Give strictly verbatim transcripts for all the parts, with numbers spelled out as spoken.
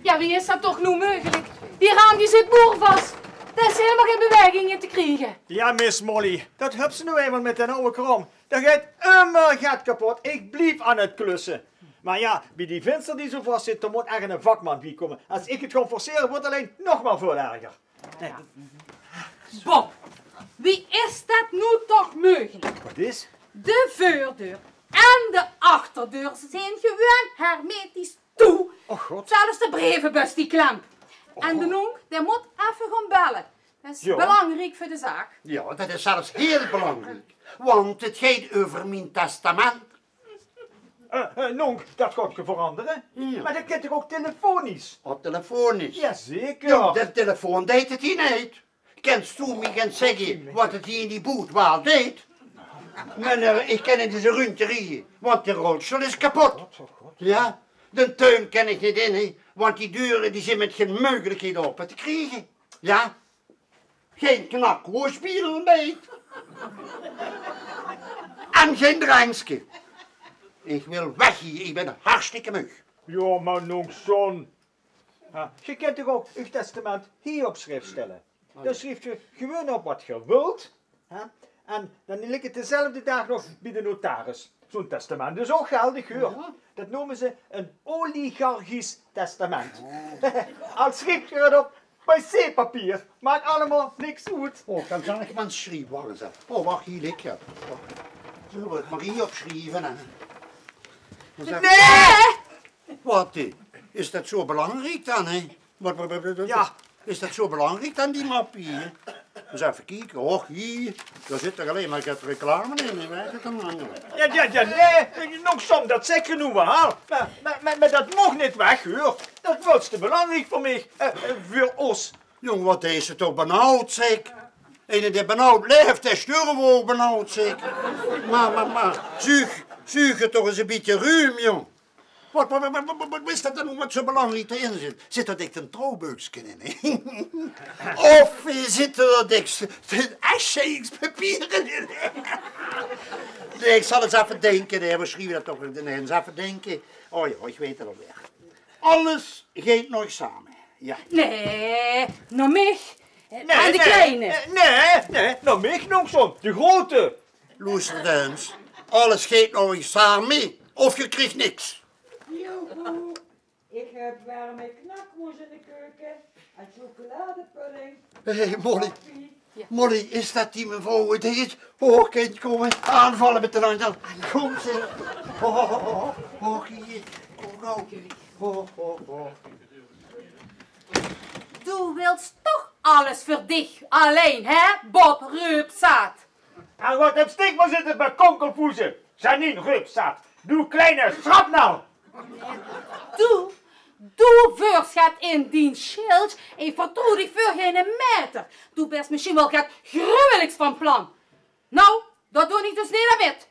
Jao, wie is dat toch noe meugelik? Die raam die zit boervas. Dao is hielemaol gein beweging in te kriege. Jao, Miss Molly, dat höbs se noe einmaol mit dae awwe kraom. Dao geit ummer get kepot. Ich blief aan 't klusse. Mer jao, bie die vinster die zoe vas zit, dao mót ech eine vakman bie kómme. Es ich 't gaon forcere, wuuert 't allein nog mer väöl erger. Bob, wie is dat noe toch meugelik? Wat is? De veurdeur en de achterdeur zeen gewoon hermetisch toe. Och god. Zelfs de brevebus die klemp. En de nónk, dae mót effe gaon belle. Dat is belangriek veur de zaak. Jao, dat is zelfs hiel belangriek. Want 't geit euver mien testament. Eh, eh, nónk, dat gaot geer verangere. Jao. Mer dat kint toch ouch telefonisch? Op telefonisch? Jazeker. Jao, de telefoon deit 't hie neet. Kins doe mich ins zègke wat 't hie in die boed waal deit? Meneer, ich kin neet ins ein rundje rieje, want de rolstoel is kepot. Jao, den tuin kin ich neet in, hè, want die deure die zeen mit gein meugelikheid ope te kriege. Jao, gein knakwoosjbiel mieë. En gein drenkske. Ich wil weg hie, ich bön hartstikke meug. Jao, mer nónk John. Jao, geer kint toch ouch eur testament hie op sjrif stelle? Dan sjrief geer gewoon op wat geer wilt, hè? En dan ligk 't dezelfde daag nog bie de notaris. Zoe'n testament is ouch geldig, huur. Jao. Dat neume ze ein oligarchisch testament. Al sjrief geer 't op wc-papier, maak allemaol niks oet. Oh, dan zal ich mer sjrieve, wach ins effe. Oh, wach, hie ligk 't. Zölle v'r 't mer hie opsjrieve, hè? Nae! Wat, hè? Is dat zoe belangriek dan, hè? Wat, wat, wat, wat, wat? Jao. Is dat zoe belangriek dan, die map hie? Ins effe kieke. Och, hie, dao zit toch allein mer get reclame in, ich weit 't al langer. Jao, jao, jao, nae, nónk John, dat zèk geer noe waal. Mer, mer, mer, mer dat maag neet weg, huur. Dat is väöl te belangriek veur mich, eh, eh, veur ós. Jóng, wat deis se toch benaud, zèk. Eine dae benaud laef, dae sjtörf ouch benaud, zèk. Mer, mer, mer, zuug, zuug 't toch ins ein bietje ruum, jóng. Wat, wat, wat, wat, wat, wat is dat dan noe wat zoe belangriek d'rin zit? Zit dao dèk ein trouwbeukske in, hè? Of, eh, zit dao dèk s-, aesjeiingspapiere in? Nae, ich zal ins effe dinke, hè. V'r sjrieve dat toch, nae, ins effe dinke. Oh jao, ich weit 't alweer. Alles geit nog same. Jao. Nae, nao mich. Eh, aan de kleine. Nae, nae, nao mich, nónk John, de groete. Loester ins, alles geit nog same of geer kriegt niks. Joehoe, ich höb werme knakwoosj in de keuke en sjokeladepudding. Hé, Molly. Koffie. Jao. Molly, is dat die mevrouw? 't Is. Oh, kindj, kóm, aanvalle mit de handj. Kóm, zèk. Oh, oh, oh, oh, hie. Kóm, gauw. Oh, oh, oh. Doe wils toch alles veur dich allein, hè, Bob Reupzaad? En wat höbs dich mer zitte bekonkelfoeze, Janine Reupzaad, doe kleine sjrapnel! Doe, doe veurs get in dien sjildj, ich vertroew dich veur geine maeter. Doe bös mesjien waal get gruweliks van plan. Noe, dao doon ich dus neet aan mit.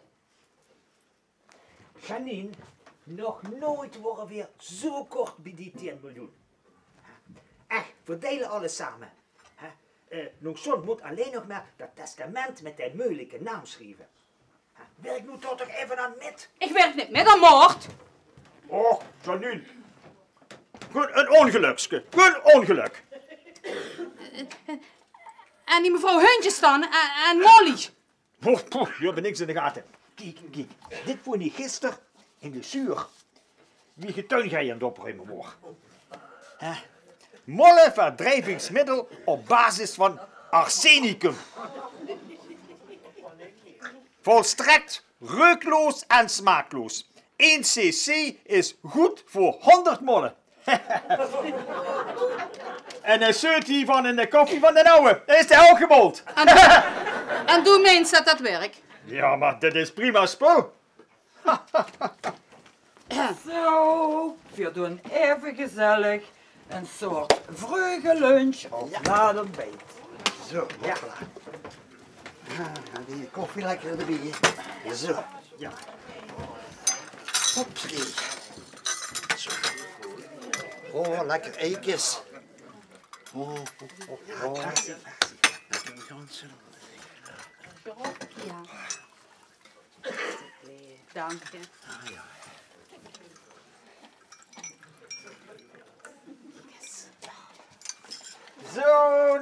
Janine, nog noeats wore veer zoe kort bie die tieën miljoen. Ech, veer deile alles same. Hè? Eh, nónk John mót allein nog mer dat testament mit dae meujelikke naam sjrieve. Hè? Wirk noe toch toch effe aan mit. Ich wirk neet mit aan moord. Och, Janine. Gewoon ein óngelökske. Gewoon óngelök. En die mevrouw Huntjes dan? En, en Molly? Poeh, poeh, geer höb niks in de gate. Kiek, kiek. Dit vónj ich gister in de sjuur, wie ich 't tuingei aan 't opruime waor. Hè? Molleverdrijvingsmiddel op basis van arsenicum. Volstrekt reukloos en smaakloos. Ein cc is good veur hóngerd molle. En 'ne seut hie van in de koffie van d'n awwe. Is de ouch gebold? En, en doe meins dat dat wirk? Jao, mer dit is prima spul. Zo, veer doon effe gezellig 'n soort vreugde lunch of laat ontbijt. Zo, jao. Ah, die koffie lekker d'rbie. Zo, jao. Hopsakee. Zo. Oh, lekker eikes. Oh, oh, oh, oh. Lekker gans. Jao. Dank je. Ah, jao.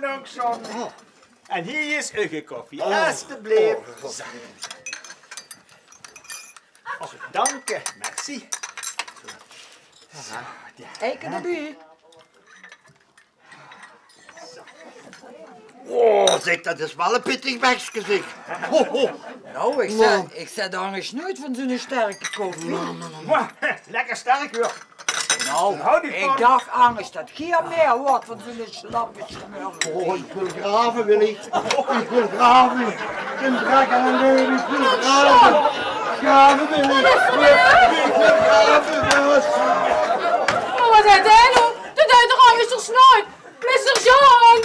Dank, John. En hie is uche koffie, alstublieft. Zo. Och, danke, merci. Zo, ja. Eike d'rbie. Oh, zeg, dat is waal e pittig bekske, zeg. Ho, ho. Nou, ich zèt, ich zèt angers noeit van zoe'n sterke koffie. Mwah, lekker sterk, huur. Nou, ich dach angers dat geer mieë waert van zoe'n slappe smurrie. Oh, ich wil grave, wil ich. Ich wil grave. Ich bin drek aan 't leve, ich wil grave. Grave wil ich. Ich wil grave, jonges. Mer waat haet dae noe? Dat deit toch angers noeit? Mister John!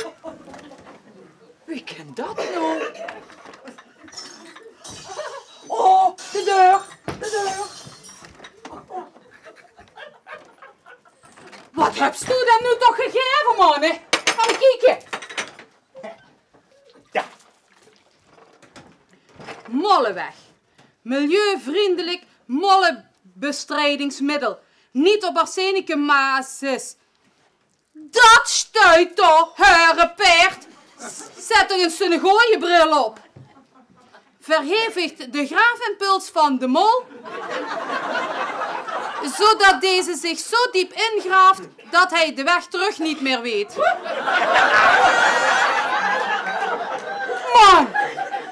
Wie kan dat noe? Oh, de deur, de deur. Waat höbs doe dan noe toch gegaeve, man? Gaon v'r kieke. Ja. Molleweg. Milieuvriendelijk mollebestrijdingsmiddel. Niet op arsenicumbasis. Dat stuit toch, huurepaerd! Zèt toch ins 'ne gooie bril op. Verhevigt de graafimpuls van de mol, zodat deze zich zo diep ingraaft dat hij de weg terug niet meer weet. Man,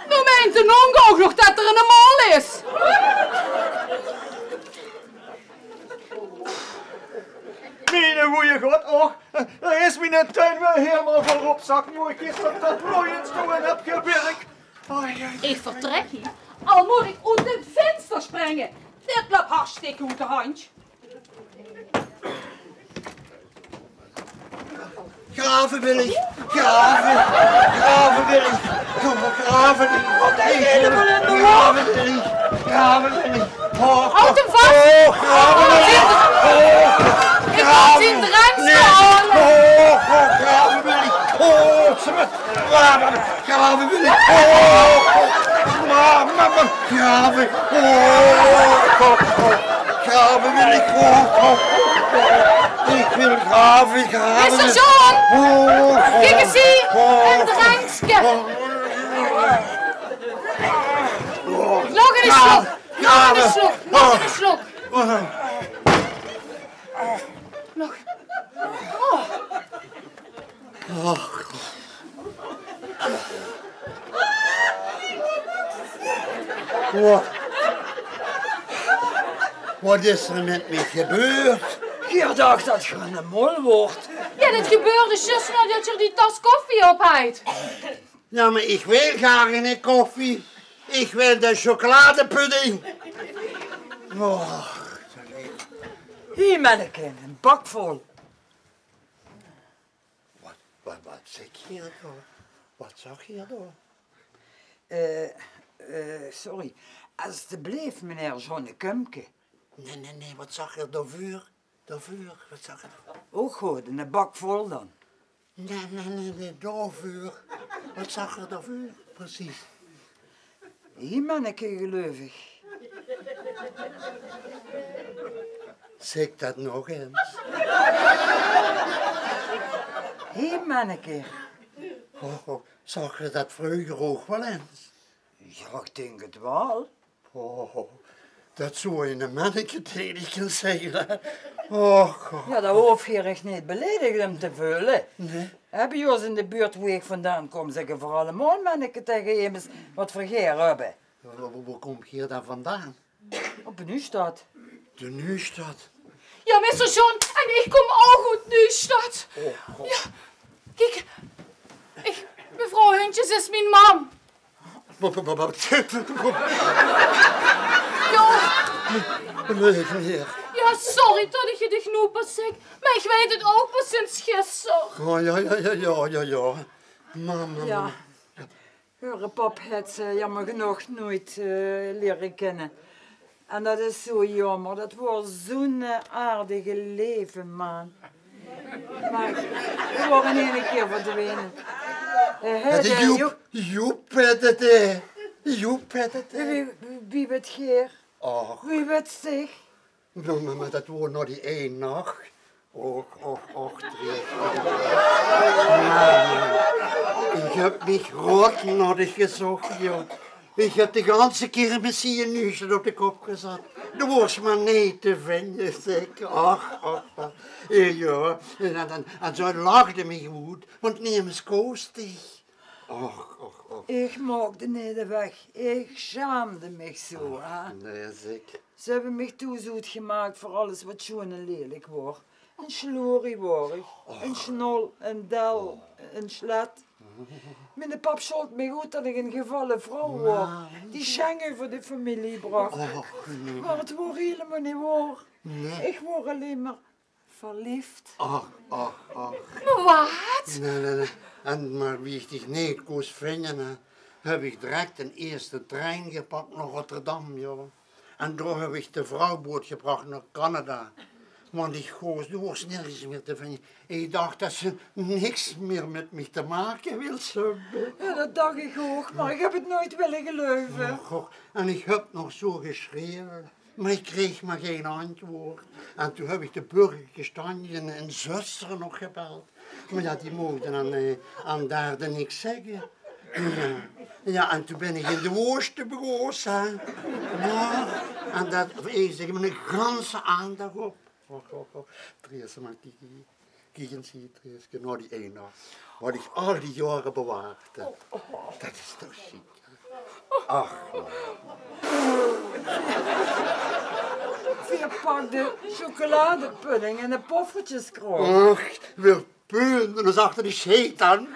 noe meint de nonk ouch nog dat 'r 'ne mol is. Miene goeie god, och, dao is miene tuin weer hielemaol vol opzakmoeikes van dat ich nog noeit zoe in höb gewirk. Oei, oei. Ich vertrek hie, al mót ich oet 't vinster springe. Dit löp hartstikke oet de handj. Grave wil ich, grave, grave wil ich, grave wil ich, grave wil ich, grave wil ich. Haoj 'm vas! Haoj 'm vas! Ich laot 'm drin staon! Grave wil ich! Grave wil ich! Mama, mama! Grave! Grave wil ich! Ich wil grave, grave! Mister John! Kiek ins hie! E drenkske! Nog 'ne sjlok! Nog 'ne sjlok, nog 'ne sjlok. Nog. Oh. Waat, waat is d'r mit mich gebeurd? Geer dach dat geer 'ne mol woort. Ja, dat gebeurde zjus naodat geer die tas koffie op haaj. Ja, mer ich wil gaar gein koffie. Ich wil de sjokeladepudding. Och, hie, menneke, 'ne bak vol. Waat, waat, waat zag geer dao? Waat zag geer dao? Eh, eh, sorry. Alstublieft, meneer John, e kömke. Nae, nae, nae, waat zag geer dao veur? Dao veur, waat zag geer dao veur? Ouch good, 'ne bak vol dan. Nae, nae, nae, nae, dao veur. Waat zag geer dao veur, precies? Hie, menneke, geleuf ich. Zèk dat nog ins. Hie, menneke. Oh, oh, zag geer dat vreuger ouch waal ins? Ja, ich dink 't waal. Oh, dat zoe 'ne menneke taege dich kins zègke, hè? Och, och. Ja, dao hoof geer uch neet beledigd óm te veule. Nae. Hè, bie ós in de buurt, wo ich vandaan kóm, zègke v'r allemaol menneke taege emes wat v'r gaer höbbe. Wo, wo, wo kómp geer dan vandaan? Op de Nuujsjtad. De Nuujsjtad? Ja, mister John, en ich kóm ouch oet Nuujsjtad. Oh, oh. Ja, kiek, ich, mevrouw Huntjes is mien mam. Wa-, wa-, wa-, wa-, Ja. Nae, nae. Ja, sorry dat ich dich noe pas zèk, mer ich weit 't ouch pas sinds gister. Oh, ja, ja, ja, ja, ja, ja. Mama, ja. Mama. Häöre pap haet ze jammer genóg noeit, eh, liere kinne. En dat is zoe jaomer, dat waor zoe'n, eh, aardige, leve maan. Mer hae waor in eine kier verdwene. Eh, hè, de Joep, Joep haet 't, hè. Joep haet 't, hè. Wie, wie, wie wèt geer? Och. Wie wèt ich? Noe, mer, mer dat waor nao die eine nach. Och, och, och, Tries. Ich höb mich rotnoddig gezoch, jóng. Ich höb de ganse kermis hie nuuts op de kop gezat. Doe woors mer neet te vinje, zèk. Och, och, och. Eh, jao, en, en, en zoe lachde mich oet, want nemes koos dich. Och, och, och. Ich maakde neet weg. Ich sjaamde mich zoe, hè. Nae, zèk. Ze höbbe mich thoes oetgemaak veur alles wat sjoen en lelik waor. Ein sjloerie waor ich. Ein sjnol, ein del, ein slet. Miene pap sjold mich oet dat ich ein gevalle vrouw waor, die sjeng euver de femilie brach. Mer 't waor hielemaol neet waor. Ich waor allein mer verleef. Ach, ach, ach. Mer waat? Nae, nae, nae. En mer wie ich dich neet koos vinje, hè, höb ich direk d'n ierste trein gepak nao Rotterdam, jao. En dao höb ich de vrouwboot gebrach nao Canada. Want ich goos, doe woors nörges mier te vinje. Ich dach dat ze niks mier mit mich te make wils höbbe. Jao, dat dach ich ouch, mer ich höb 't noeit wille geluive. Och, och. En ich höb nog zoe gesjreve. Mer ich kreeg mer gein antjwoord. En toen höb ich de burgerkestanje in, in Zöstere nog gebeld. Mer jao, die moogde aan, eh, aan Daerde niks zègke. Jao. Jao, en toen bön ich in de woosjte begós, hè. Jao. En dat, ich zèk, mit 'ne ganse aandacht op. Och, och, och. Tries, mer kiek, kiek ins hie, Tries, nao die eine wat ich al die jaore bewaard höb. Dat is toch sjiek, hè? Ach, man. Veer pakde sjokeladepudding en de poffertjeskraom. Och, veer peunde ós achter de sjeet aan.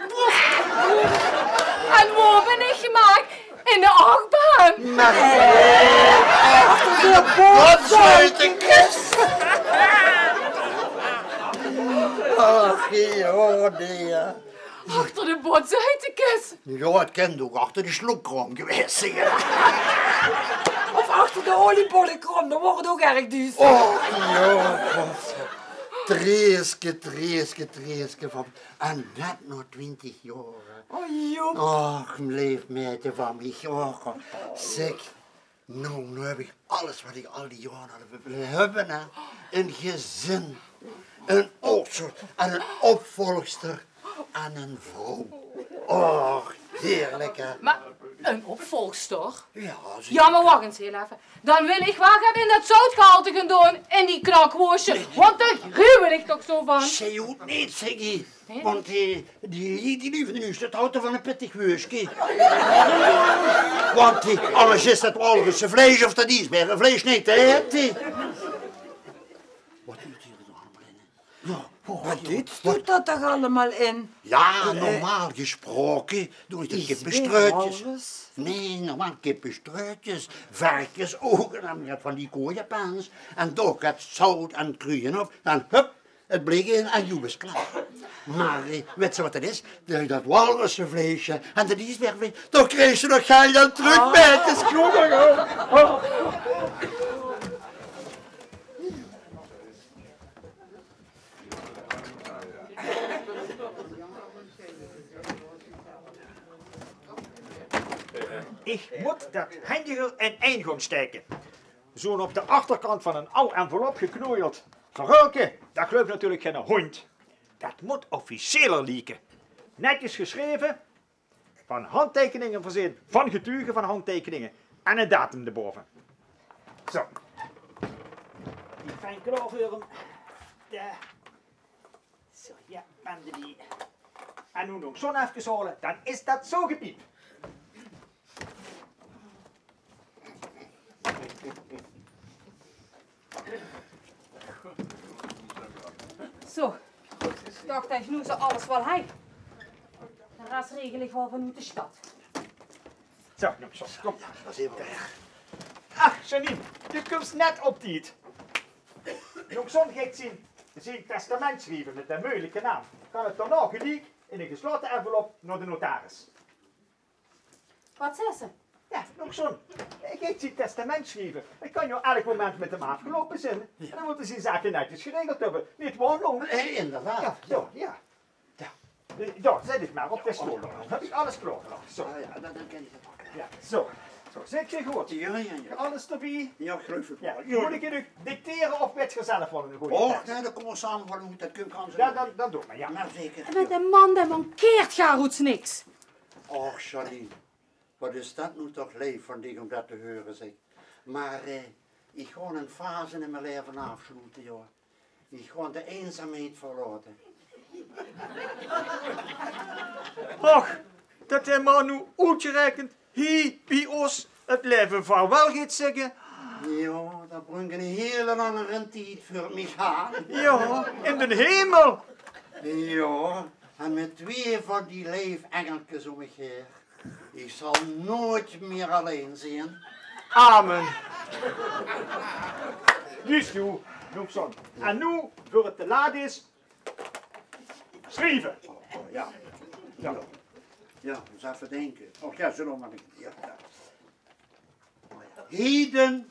En wo bön ich gemaak? In de achbaan. Mer achter de bootzuitekis. Ach, jao, nae. Achter de bootzuitekis. Jao, 't kin ouch achter de sjlokkraom gewaes zeen. Of achter de oliebollekraom, dan waor 't ouch erg duuster. Och, jao, god. Trieske, Trieske, Trieske van En dat nao twintig jaor. O, Joep. Och, leef maedje van mich. Och, zèk, noe, noe höb ich alles wat ich al die jaore al höb wille höbbe, hè. Ein gezin, ein oortsjort en ein opvolgster en ein vrouw. Och, heerlik, hè. Mer ein opvolgster? Jao, zeker. Jao, mer wach ins hiel effe. Dan wil ich waal get in dat zoutgehalte gaon doon, in die knakwoosjes, want dao gruwel ich toch zo van. Ze hoeft neet, Siggy. Nae? Want die, die, die lieve nuus, dat houwt van ein pittig weuske. Want die, alles is dat walrussevleis of dat iesbergevleis neet te aete. Wat doet die d'r allemaol in? Jao, wat doet dat toch allemaol in? Jao, eh, normaal gesproke doon ich de kippestruutjes. Nae, normaal kippestruutjes, verkesouge en get van die koeiepens. En dao get zout en kruie op. Dan hup, 't bleek in en joep is klaor. Mer, eh, wèts se wat 't is? Dat, dat walrussevleisje en dat iesbergvleis, dao kriegs se nog gein trök, maedjes. Ich mót dat henjegel in ein gaon staeke. Zoe'n op de achterkant van ein aw envelop geknoejeld verhäölke, dat gleuf natuurlik geine hóndj. Dat mót officieler lieke. Netjes gesjreve, van handteikeninge veurzeen, van getuge van handteikeninge en eine datum d'rbove. Zo. Die fijn klaor veur häöm. Dao. Zo, jao, en die. En noe nog zoe'n efkes haole, dan is dat zo gepiep. Zo, ich dach dat ich noe zo alles waal haw. De res regel ich waal vanoet de sjtad. Zo, jóng, zo, kóm. Ach, Janine, doe kums net op tied. Jóng, zoe'n geit zien, zien testament sjrieve mit de meujelikke naam. Kan 't daonao geliek in ein geslote envelop nao de notaris. Wat zaes se? Jao, nog zoe'n. Ich geit zien testament sjrieve. 't Kan jao elk moment mit häöm aafgeloupe zeen. Jao. En dan mót 'r zien zake netjes geregeld höbbe. Neet waor, Lon? Eh, inderdaad. Jao, jao, jao. Jao. Jao, zèt dich mer op de sjtool. Höb ich alles klaorgelag. Zo. Ah, jao, dan, dan kin ich 't pakke. Jao, zo. Zo, zit geer good? Jao, jao, jao. Alles d'rbie? Jao, geluif ich waal. Mót ich uch dictere of wèt geer zelf waal 'ne goje teks? Och, nae, dan kómme v'r same waal good oet. Det kump gans good. Jao, dan, dan doot mer, jao. Mer zeker. En mit dae man, dae mankeert gaar oets niks. Och, Janine, waat is det noe toch leef van dich óm det te heure, zeg. Mer, eh, ich gaon ein fase in mien laeve aafsloete, jao. Ich gaon de einzaamheid verlaote. Och, det dae man noe oetgerekend hie bie ós 't laeve vaarwel geit zègke. Jao, det bringk eine hiele angere tied veur mich aan. Jao, in d'n hemel. Jao, en mit twieë van die leef engelkes óm mich haer. Ich zal noeats mieë allein zeen. Amen. Juust, noe, noe, John. En noe, veur 't te laat is, sjrieve. Oh, oh, jao. Jao. Jao, ins effe dinke. Och jao, zölle v'r mer dinke. Jao, jao. Heden,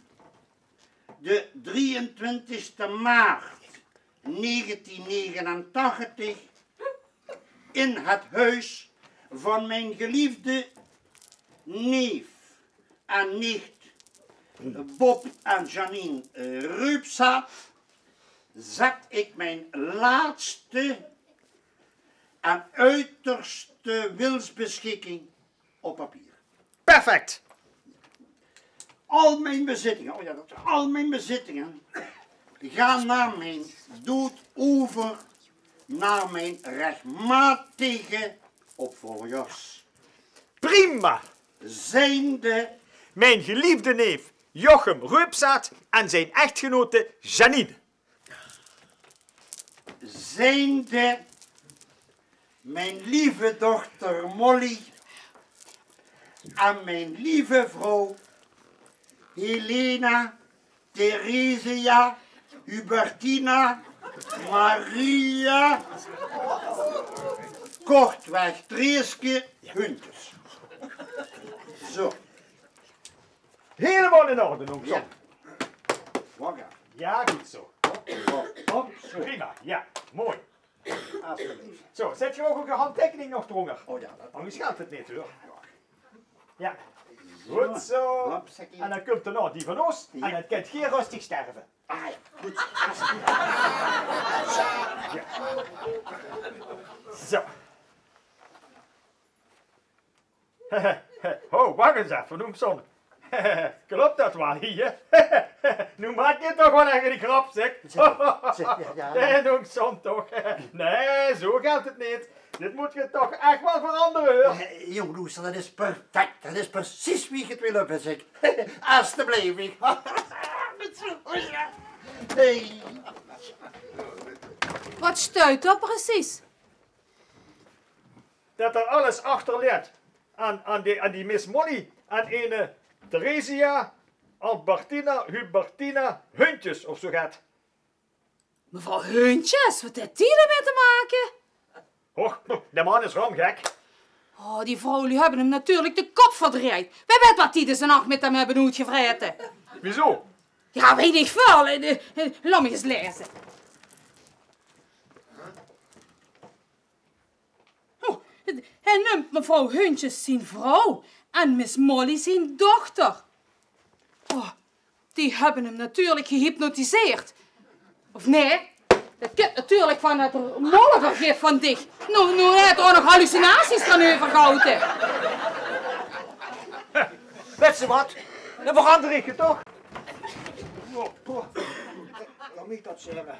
de drieëntwintigste maart negentien negenentachtig, in het huis van mijn geliefde neef en nicht Bob en Janine, eh, Reupsaat, zet ik mijn laatste en uiterste wilsbeschikking op papier. Perfect. Al mijn bezittingen, oh ja, dat, al mijn bezittingen gaan na mijn dood over naar mijn rechtmatige opvolgers. Prima. Zijnde mijn geliefde neef Jochem Reupsaat en zijn echtgenote Janine. Zijnde mijn lieve dochter Molly en mijn lieve vrouw Helena Theresia Hubertina Maria, kortweg Treeske Huntjes. Zo. Hielemaol in orde, oom John. Jao. Wach effe. Jao, good zo. Hop, hop, hop. Zo. Prima, jao. Mooi. Alsjeblieft. Zo, zèt geer ouch uche handteikening nog d'rónger? Oh jao, det... Angers geit 't neet, huur. Jao. Good zo. Hopsakee. En dan kump d'r nog die van ós. Jao. En dan kènt geer röstig sterve. Ah jao, good. Jao. Zo. Ho, wach ins effe, oom John. Klop det waal hie? Noe maak geer toch waal ech ein grap, zeg. Zeg, zeg, jao, jao. Nae, oom John toch. Nae, zo geit 't neet. Dit mót geer toch ech waal verangere, huur. Eh, jóng, loester, det is perfect. Det is precies wie ich 't wil höbbe, zeg. Alsjeblieft. Hey. Waat sjtuit d'r precies? Det d'r alles achter ligk aan, aan die, aan die Miss Molly, aan eine Theresia Albertina Hubertina Huntjes of zo get. Mevrouw Huntjes, waat haet die d'rmit te make? Och, de man is rom gek. Oh, die vrouwluuj höbbe 'm natuurlik de kop verdrejd. Wae weit waat die deze nach mit 'm höbbe oetgevraete. Wieso? Jao, weit ich väöl. Eh, eh, laot mich ins laeze. Oh, hae nump mevrouw Huntjes zien vrouw en Miss Molly zien dochter. Oh, die höbbe 'm natuurlik gehypnotiseerd. Of nae, det kump natuurlik van det mollevergif van dich. Noe, noe haet 'r ouch nog hallucinaties gaon euvergaote. Wèts se waat? Dan veranger ich 't toch. Laot mich det zègke.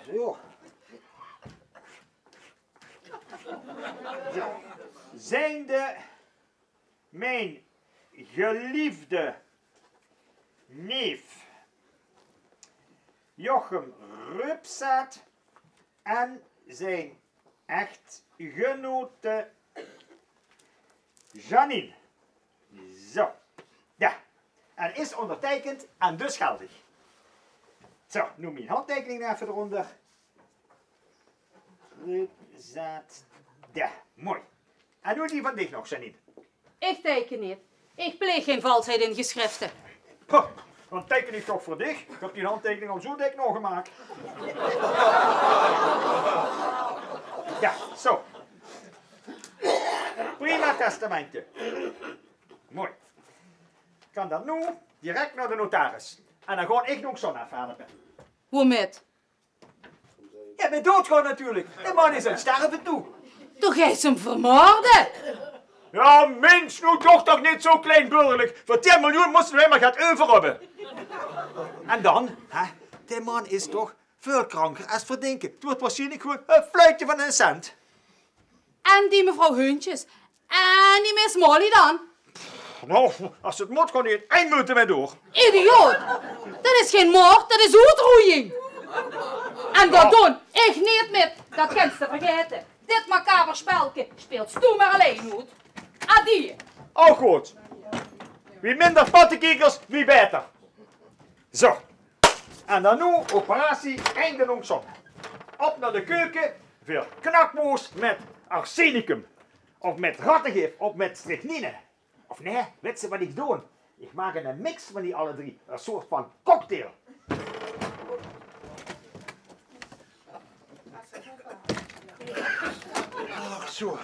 Zo. Zijnde mijn geliefde neef Jochem Reupsaat en zijn echtgenote Janine. Zo. Ja. En is onderteikend en dus geldig. Zo, noe mien handteikening effe d'ronder. Reupsaat. Dao, mooi. En noe die van dich nog, Janine. Ich teike neet. Ich pleeg gein valsheid in gesjrifte. Ho, dan teike ich toch veur dich. Ich höb die handteikening al zo dèk nagemaak. Ja, zo. Prima testamentje. Mooi. Kan dat noe direk nao de notaris. En dan gaon ich nog zo'n aafhaal. Woe mit? Ja, mit doodgaon natuurlik. De man is aan 't sterve toe. Doe geis 'm vermoorde? Ja, mins, noe toch toch neet zo kleinburgerlik. Veur tien miljoen mós se nog mer get euver höbbe. En dan, hè? De man is toch väöl kranker es veer dinke. 't Wuuert waarsjienlik gewoon e fluitje van 'ne cent. En die mevrouw Heuntjes. En die Miss Molly dan? Nou, es 't mót, gaon ich ein minuut d'rmit door. Idioot! Dat is gein moord, dat is oetroeiing. En dat doon ich neet mit. Dat kins se vergaete. Dit macaber spelke speels doe mer allein oet. Adie. O, good. Wie minder pottekiekers, wie baeter. Zo. En dan noe operatie einde, Nongson. Op nao de keuke veur knakwoos mit arsenicum. Of mit rattegif, of mit strychnine. Of nae, wits se wat ich doon? Ich maak 'ne mix van die alle drie. 'n Soort van cocktail. Ach, zo.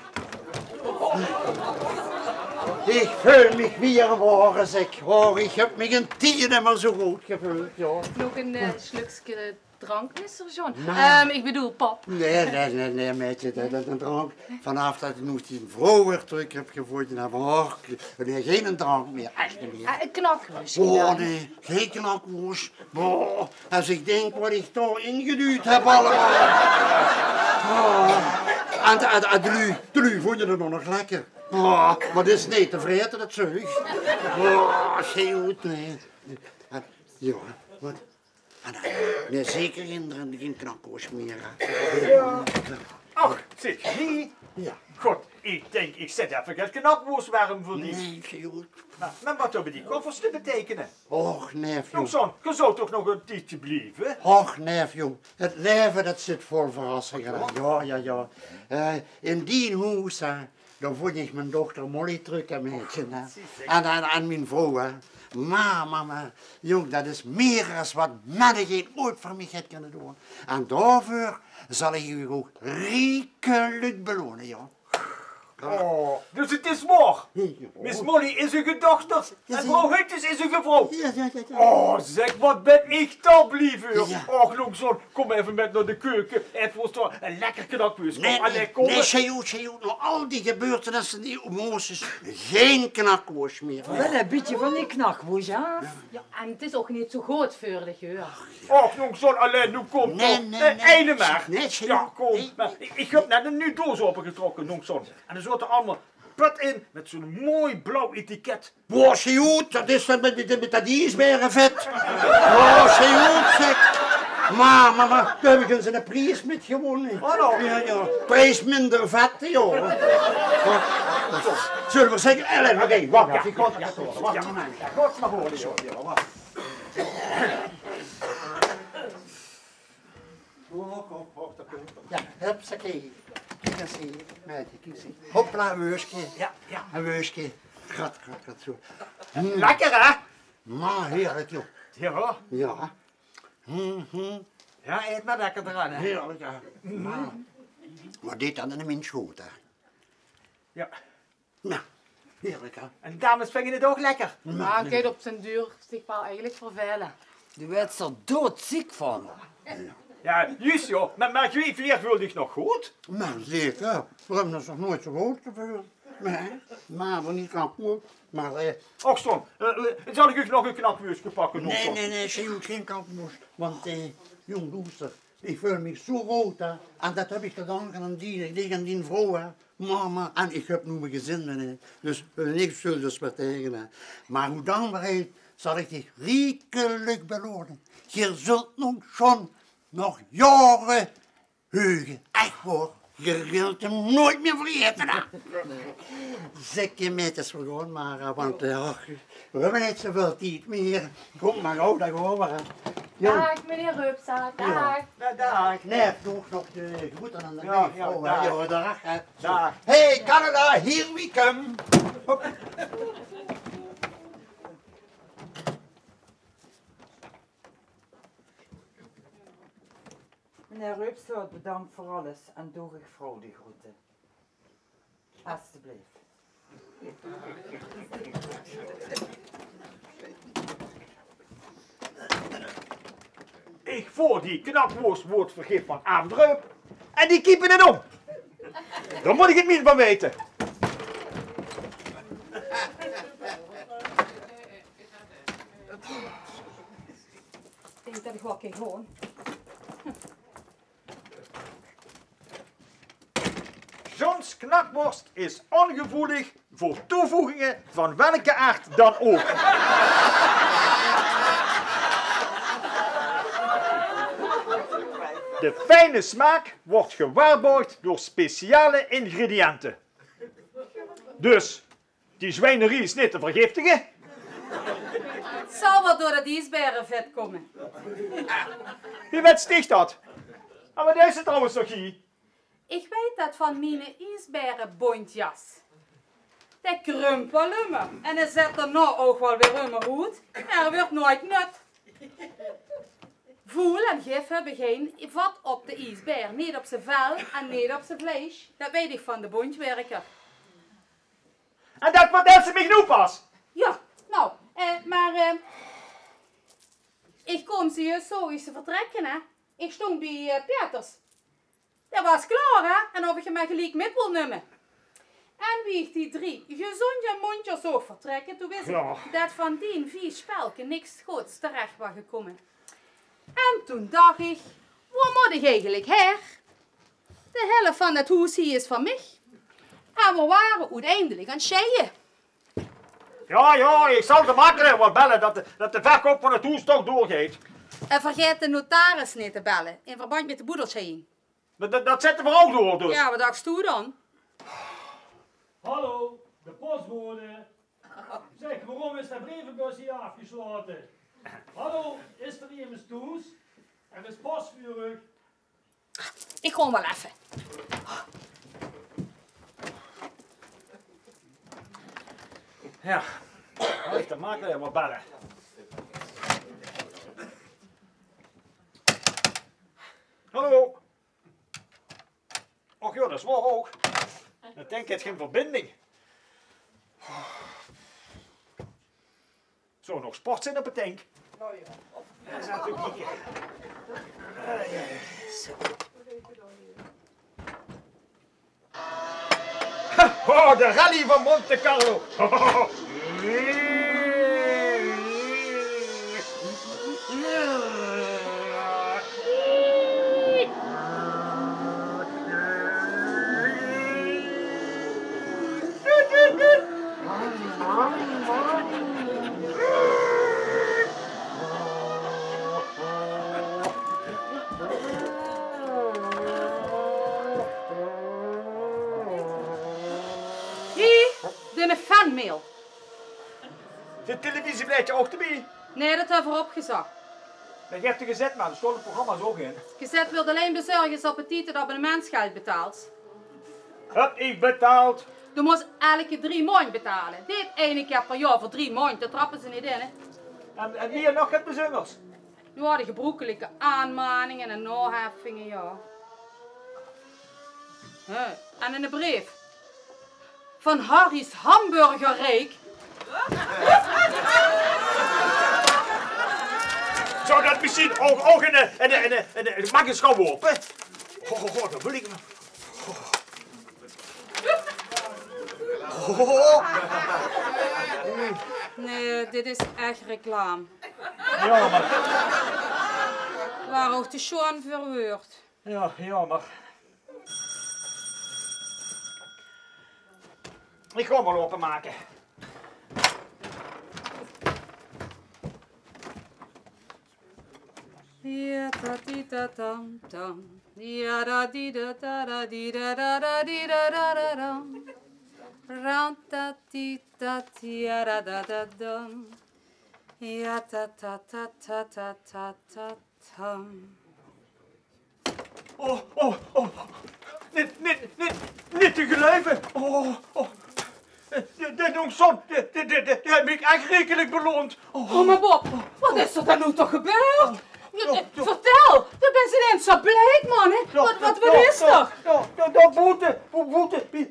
Ich veul mich weer waor, zèk. Och, ich höb mich in tied neet mier zo good geveuld, jao. Nog ein, eh, slukske drank, mister John? Ehm, ich bedoel, pap. Nae, nae, nae, nae, maedje, dat, dat, ein drank. Vanaaf dat ich noe die vrouw weer trök höb gevónje, dan, och, nae, geine drank mier, ech neet mier. Eh, ein knakwoosje dan? Oh, nae, gein knakwoos. Boah, es ich dink wat ich dao ingeduujd höb allemaol. Ah, en, en, en de luuj, de luuj vónje 't nog lekker. Ah, mer 't is neet te vraete, dat zeug. Ah, gein good, nae. En, jao, wat? En, nae, zeker gein, gein knakwoos mier, hè. Och, zèk, nae. Jao. God, ich dink, ich zèt effe get knakwoos werm veur dich. Nae, gein good. Mer, mer wat höbbe die koffers te beteikene? Och, neef, jóng. Jóng, zoon, ge zólt toch nog ein tiedje blieve? Och, neef, jóng. 't Laeve, dat zit vol verrassinge. Jao, jao, jao. Eh, in dien hoes, hè, dao vónj ich mien dochter Molly trök, hè, maedje, hè. En, en, en mien vrouw, hè. Mer, mer, mer, jóng, dat is mier es wat menigeen ooit veur mich haet kinne doon. En daoveur zal ich uch ouch riekelik belone, jóng. Oh, dus 't is waor. Miss Molly is uche dochter. En vrouw Hutjes is uche vrouw. Jao, jao, jao. Oh, zèk, wat bön ich toch blie veur. Och, jóng, zoon, kóm effe mit nao de keuke. Effe veur ós toch ein lekker knakwoos. Nae, nae, nae, sjeet oet, sjeet oet. Nao al die gebeurtenisse, die emoties, gein knakwoos mier. Waal ein bietje van die knakwoos aaf. Jao, en 't is ouch neet zo good veur dich, huur. Och, jóng, zoon, allein, noe kóm, kóm. Eine mer. Nae, sjeet oet. Jao, kóm. Mer ich, ich höb net ein nuuj doos opegetrokke, jóng, zoon. En dao zoot allemaol pöt in mit zo'n mooi blauw etiket. Boah, sjeet oet, dat is dat mit, mit, mit dat iesbaerevet. Boah, sjeet oet, zèk. Mer, mer, mer, dao höb ich ins eine pries mit gewónne. Jao, jao. Pries minder vet, jao. Zölle v'r zègke, eh, oké, wach, ich gaon 't effe haole. Wach, wach. Och, och, och, dao kump 'r. Jao, hupsakee. Kiek ins hie, maedje, kiek ins hie. Hopla, ein weuske. Jao, jao. Ein weuske. Gat, gat, gat, zo. Lekker, hè? Mer hierlik, jóng. Jao. Jao. Hm, hm. Jao, aet mer lekker d'raan, hè? Hierlik, jao. Mer, mer dit dan in de mins good, hè? Jao. Noe, hierlik, hè? En dames vinge 't ouch lekker. Mer hae geit op d'n duur zich waal eigelik vervaele. Dae wuuert d'r doodziek van. Jao, juus, jao. Mer, mer geer veult uch nog good? Mer zeker. Veer höbbe ós nog noeats zo good geveuld. Nae, mer v'r neet krank gewore. Mer, eh, Och, zoon, eh, eh, zal ich uch nog ein knakwoosje pakke, of zoon? Nae, nae, nae, gein knakwoos. Want, eh, jóng, loester. Ich veul mich zo good, hè. En dat höb ich te danke aan dien, ich dink aan dien vrouw, hè. Mer, mer, en ich höb noe mien gezin, hè. Dus, eh, niks zölle ze dus mer taenge, hè. Mer wie dan mer, hè, zal ich dich riekelik belone. Geer zult nog, John, nog jaore heuge. Ech waor. Geer zult 'm noeats mier vergaete, hè. Zèk, maedjes, v'r gaon mer, hè, want, eh, och, v'r höbbe neet zoväöl tied mier. Kóm mer gaw, dan gaon v'r, hè. Jao. Daag, meneer Rupsa. Jao. Daag. Jao, daag. Nae, doot nog de groete aan de vrouw, hè. Jao, daag, hè. Daag. Hey, Canada, here we come. Hop. Meneer Rupsa, bedank veur alles en doog uch vrouw de groete. Estebleef. Ich voer die knakwoors woort vergif van aafdreup en die kiepe 't óm. Dan mót ich 't mien van weite. Ich dink det ich waal kin gaon. John's knakworst is ongevoelig voor toevoegingen van welke aard dan ook. De fijne smaak wordt gewaarborgd door speciale ingrediënten. Dus, die zwijnerie is niet te vergiftigen. 't Zal waal door det iesbaerevet kómme. Wie wèts dich det? En waat is 't trouwens nog hie? Ich weit det van miene iesbaerebontjas. Dae krump waal ummer en dae zèt daonao ouch waal weer ummer oet, mer 'r wuuert noeats nat. Voel en gif höbbe gein vat op de iesbaer, neet op zie vel en neet op zie vleis. Det weit ich van de bontjwerker. En det vertèls se mich noe pas? Jao, noe, eh, mer, eh, ich kóm zojuus, zoog ich ze vertrèkke, hè. Ich stóng bie, eh, Peters. Det waas klaor, hè? En of ich 'm mer geliek mit wól numme. En wie ich die drie gezóndje móndjes zoog vertrèkke, toen wis ich det van dien vies spelke niks goods terech waas gekómme. En toen dach ich: "Wo mót ich eigelik haer? De helf van det hoes hie is van mich." En veer wore oeteindelik aan 't sjeie. Jao, jao, ich zal de makelaar waal belle det de, det de verkoup van 't hoes toch doorgeit. En vergaet de notaris neet te belle in verbandj mit de boedelscheiding. Det, det, det zètte veer ouch door, dus. Jao, waat dachs doe dan? Hallo, de postbode. Zeg, waorom is de brievenbus hier afgesloten? Hallo, is er iemand thuis? Er is post voor u. Ich gaon waal effe. Jao, zal ich de makelaar waal belle? Hallo. Och jao, det is waor ouch. Det dink haet gein verbinding. Zo, nog sport zin op 't tank. Noe jao. Ins effe kieke. Ai, ai, ai. Zo. Oh, de rally van Monte Carlo. Hie, de fanmail. Zit 't televisieblaedje ouch d'rbie? Nae, det höbbe v'r opgezag. Mer geer höb de gezèt, man. Dao staon de programma's ouch in. Gezèt wuuert allein bezörg es se op tied 't abonnementsgeld betaals. Höb ich betaald. Doe mós elke drie maondj betale. Dit eine kier per jaor veur drie maondj, dao trappe ze neet in, hè. En, en hie nog get bezunjers. Jao, de gebroekelike aanmaninge en naheffinge, jao. Hè, en eine breef. Van Harry's Hamburgerreek. Zou det mesjien ouch, ouch ein, ein, ein, ein, ein makkelijke schouw op, hè? Ho, ho, ho, det wil ich. Ho. Nae, dit is ech reclame. Jao, mer... Waar ouch te sjoon veur weurt. Jao, jaomer. Ich gaon 'm waal opemake. Ja, ta, di, da, dam, dam. Ja, da, di, da, da, da, di, da, da, da, di, da, da, da, dam. Ram, ta, ti, ta, ti, ja, da, da, da, dam. Ja, ta, ta, ta, ta, ta, ta, ta, tam. Oh, oh, oh. Neet, neet, neet, neet te geluive. Oh, oh. Eh, de, de jóng John, de, de, de, de, dae haet mich ech riekelik beloond. Oh. Ome Bob, waat is d'r dan noe toch gebeurd? Oh, oh, oh. Vertèl, doe bès inins zo bleek, man, hè? Waat, waat, waat is d'r? Ja, ja, ja, boete, bo-, boete, bie,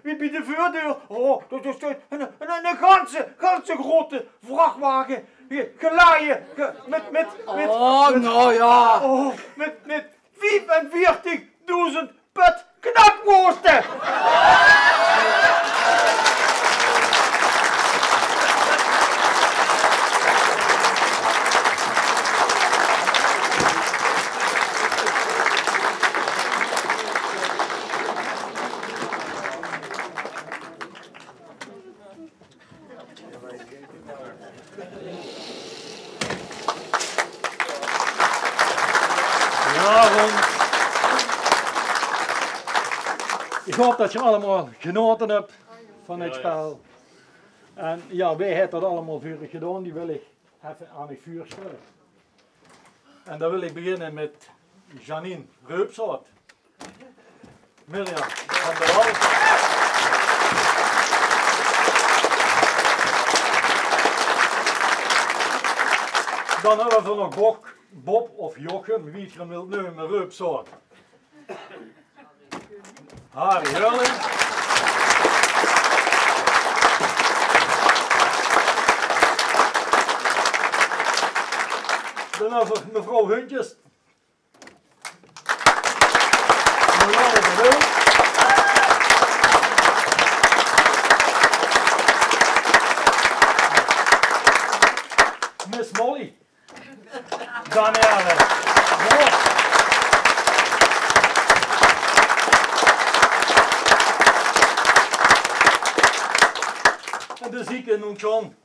Wie bie de veurdeur. Oh, dao steit 'ne, 'ne, 'ne ganse, ganse grote vrachwage. Ge-, gelaje, ge-, mit, mit, mit, oh, mit, nou ja. Oh, mit, mit viefenveertigdoezend pöt knakwoorste. Goedenavond. Ich haop det geer allemaol genaote höbt van 't spel. En ja, wae haet det allemaol veur uch gedaon, die wil ich effe aan uch veurstelle. En dan wil ich beginne mit Janine Reupzaat. Mirjam van der Wal. Dan höbbe v'r nog Bok, Bob of Jochem, wie geer 'm wilt neume, Reupzaat. Harry Hurling. Dan höbbe v'r mevrouw Huntjes. Jolande de Wil. Miss Molly. Danielle Vos. En de zieke noemt John.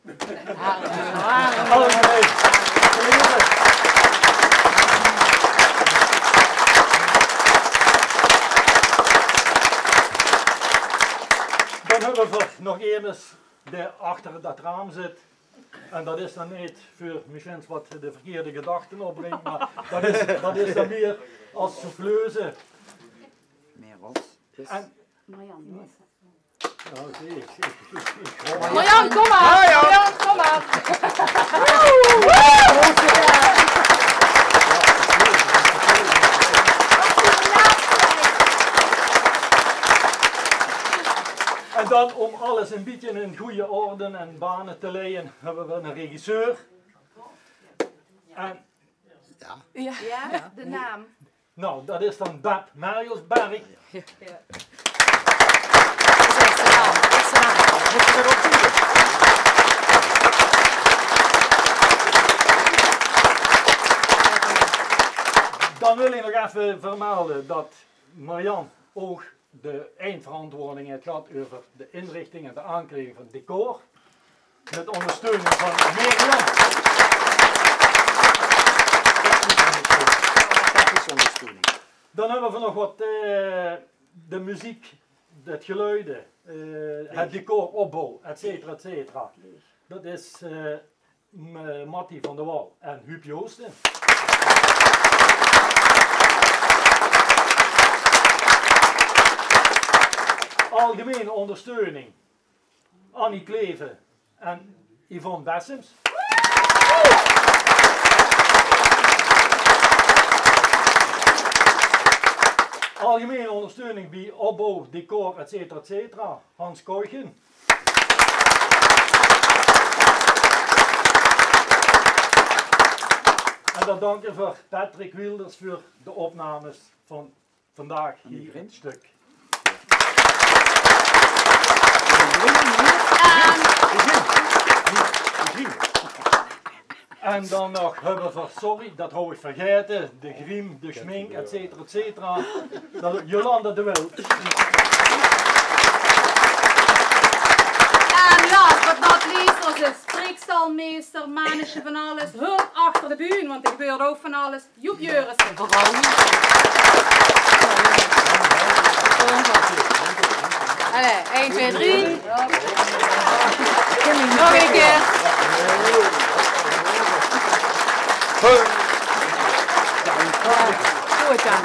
Allemaol. Dan höbbe v'r nog emes dae achter det raam zit. En det is dan neet veur mesjiens waat de verkeerde gedachte opbringk, mer det is, det is dan mieër es souffleuse. En Marjan, kom mer. Marjan, kom mer. En dan, óm alles ein bietje in gooj orde en bane te leie, höbbe v'r eine regisseur. En ja, de naam. Nou, det is dan Beb Merjelsberg. Ja. Dan wil ich nog effe vermelde det Marjan ouch de eindverantwoording haet gehad euver de inrichting en de aankleding van 't decor. Mit óngersteuning van Mirjam. Technische óngersteuning. Dan höbbe v'r nog waat, eh, de meziek, 't geluide, eh, 't decor, opbouw, et cetera, et cetera. Det is, eh, M-, Mattie van der Wal en Huub Joosten. Algemene óngersteuning, Annie Kleven en Yvonne Bessems. Algemene óngersteuning bie opbouw, decor, et cetera, et cetera, Hans Kooijen. En dan danke v'r Patrick Wilders veur de opnames van vandaag hie in 't stök. En dan nog höbbe v'r, sorry, det hou ich vergaete, de griem, de schmink, et cetera, et cetera. Det, Jolanda de Wild. En last but not least, ózze spreekstalmeester, mannesje van alles, hulp achter de bühne, want d'r gebeurt ouch van alles. Joep Jurissen. Allez, ein, twee, drie. Nog ein kieër. Good dan.